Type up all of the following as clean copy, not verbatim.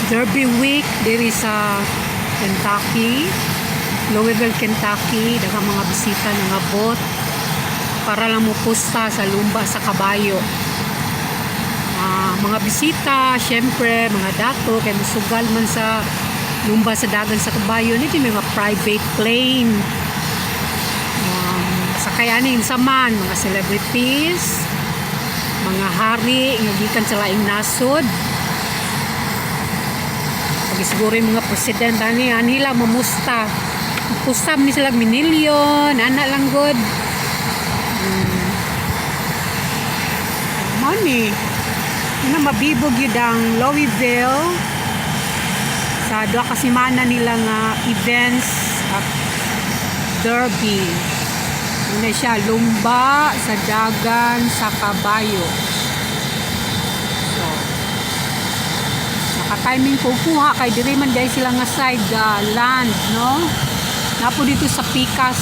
Derby Week diri sa Kentucky, Louisville, Kentucky. Daghang mga bisita nangabot para lang mopusta sa lumba sa kabayo. Ah, mga bisita, syempre, mga dato, kay musugal man sa lumba sa dagan sa kabayo, nito may mga private plane. Sakay ani sa man, mga celebrities, mga hari, nga gikan sa laing nasod. Pag siguro yung mga presidente ani, ani lang mamusta. Pusta man ni sila minilyon, ana lang good. Money. Yun ang mabibog yun ang Louisville sa duha ka semana nila nga events at derby. Yun na siya, lumba sa dagan sa kabayo. So, naka-timing ko kuha kay diri man dahil sila nga side land, no? Napo dito sa Pikas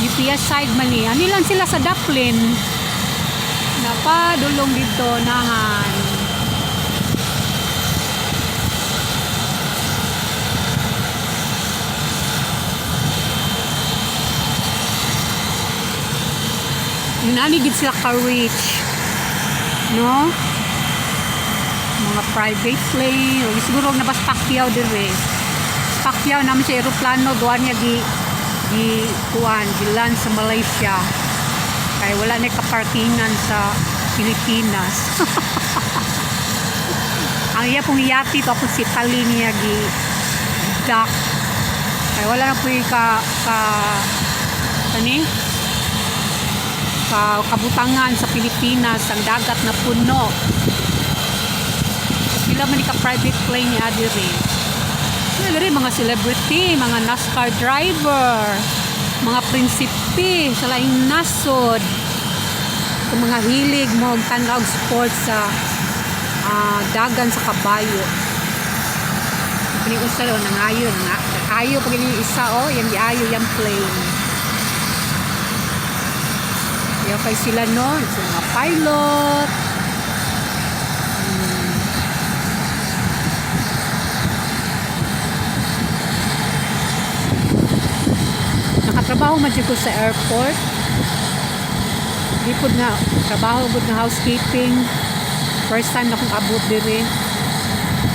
UPS side man ni. Ani lang sila sa Daplin. Napadulong dito nahan. Yun ani gid sila ka-rich. No? Mga private plane. O siguro na bas Pacquiao dire. Pacquiao naman siya eroplano duwa niya gi gi kuan gilan sa Malaysia. Kay wala na kaparkingan sa Pilipinas. Ang iya pong yati tapos si Tali niya gi dock. Kay wala na po ka ka kani ka kabutangan sa Pilipinas, ang dagat na puno. Sila man ni ka private plane ni adiri. Sila rin mga celebrity, mga NASCAR driver, mga prinsipe sa laing nasod. Kung mga hilig mo og tan-aw og sports sa dagan sa kabayo. Kani usa o nangayo nga ayo pag ini isa oh, yang giayo yang plane. Yaw kay sila no, sa mga pilot. Nakatrabaho man jud ko sa airport. Di pod nga trabaho gud nga housekeeping. First time na akong abot diri.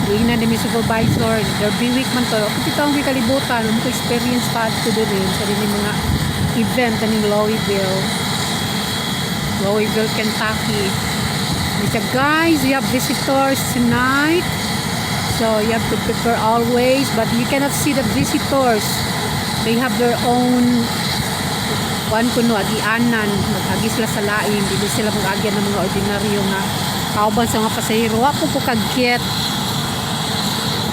Giingnan ni mi supervisor, Derby Week man to. Ako dito ang kalibutan, mo ko experience pa adto diri sa dinhi mga event kaning Louisville. Louisville, Kentucky. They said, "Guys, we have visitors tonight. So you have to prepare always, but you cannot see the visitors. They have their own kuan kuno, agianan, mag-agi sila sa lain, dili sila mag-agyan ng mga ordinaryo nga kauban sa mga pasahero." Wa po ko kaget.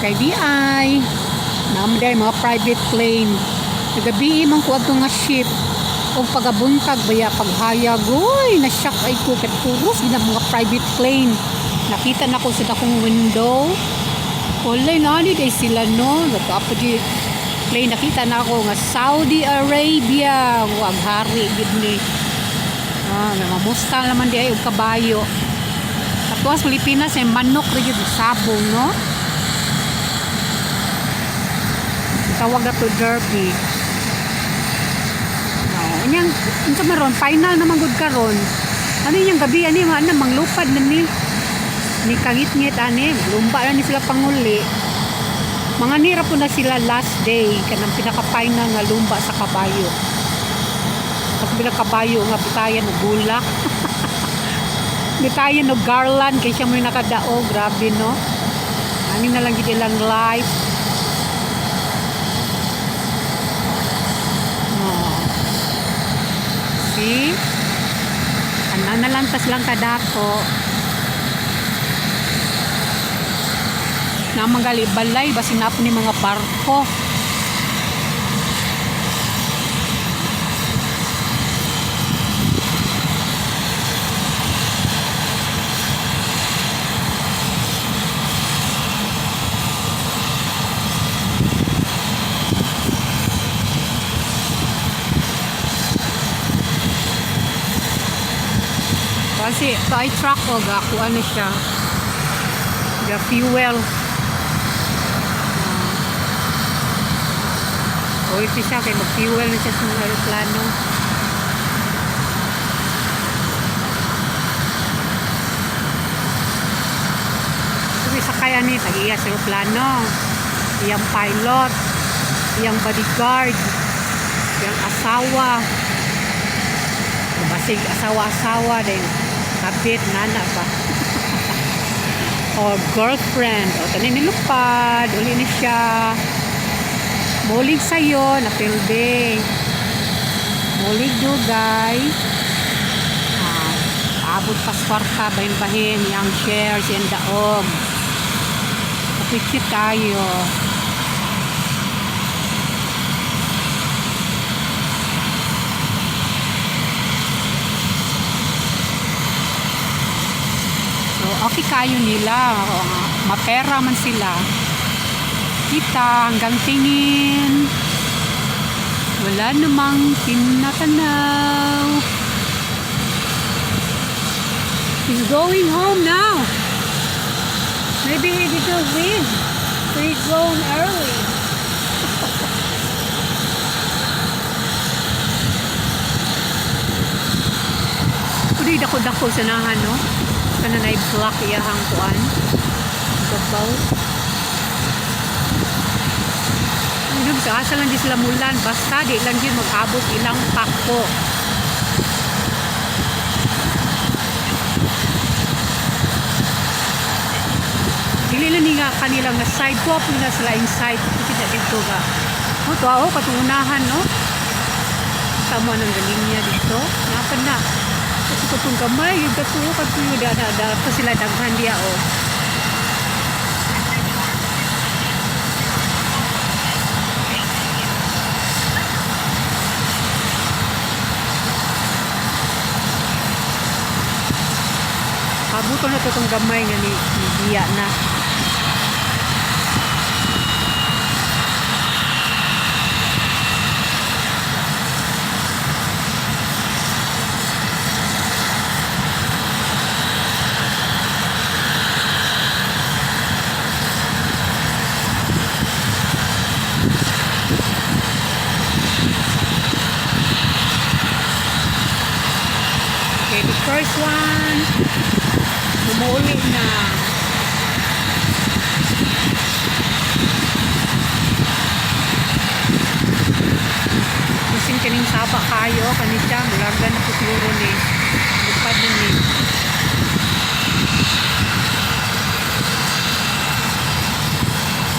Kay di ay naman dahil mga private plane. Nagabi man ko adto nga ship og pagabuntag baya paghayag, uy, na shock ay ko kay puros gina mga private plane. Nakita na ko sa dakong window. Walay nani day sila no. Nagkaapo di plane, nakita na ako nga Saudi Arabia. Wag hari gid ni. Ah, namamusta naman di ay og kabayo. Atuas Pilipinas ay manok ra gyud sabong no. Tawag na to derby. No, unyang unsa man ron, final naman gud karon. Ano yung gabi ani mga ana manglupad na ni ni kangit-ngit ani, lumba na ni sila panguli. Mga nira po na sila last day kanang pinaka-final nga lumba sa kabayo. Pag bilang kabayo nga bitayan og bulak. Bitayan og garland kay siya mo yung nakadao, grabe no. Ani na lang gid ilang life. Oh. See? Ana na lang tas lang kadako. Namanggali balay basin na po ni mga barko. Kasi kay truck o ga kuan na siya. Ga fuel. Ulit siya kay mag-fuel na siya sa mga aeroplano. Kung sakay ani tag-iya sa aeroplano. Iyang pilot, iyang bodyguard, iyang asawa. Basig asawa-asawa din. Kapit nana ba? Or girlfriend. O tani nilupad, uli ni siya. Mulig sayo, napilde. Mulig dugay. Ah, abot pas kwarta, bahin-bahin, yang shares, yang daog. Kapit tayo. So, okay kayo nila. Oo nga, mapera man sila. Kita hanggang tingin. Wala namang tinatanaw. He's going home now. Maybe he didn't win. So he's going early. Kundi dako-dako sa nahan, no? Kana na block iyahang kuan. Gabaw. Ano sa asa lang di sila mulan, basta di lang yun mag-abot ilang pako. Dili lang ni nga kanila nga side ko po na sila inside kasi na dito ga. Oh, to ako katunahan, no? Tama ng linya dito. Napan na. Kasi ko itong gamay, yung katuo, katuyo, da, da, da, pa sila daghan diya, oh. Kabuto na to itong gamay nga ni Gia na. Okay, the first one, bumuuli na. Bisin kining saba kayo, kani siya, mularga na po siguro ni. Lupad na ni.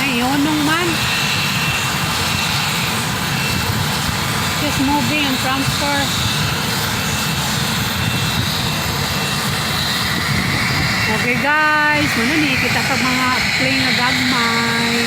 Ay, yonong man. Just moving and transfer. Okay guys, muna ni kita sa mga plane nga gagmay.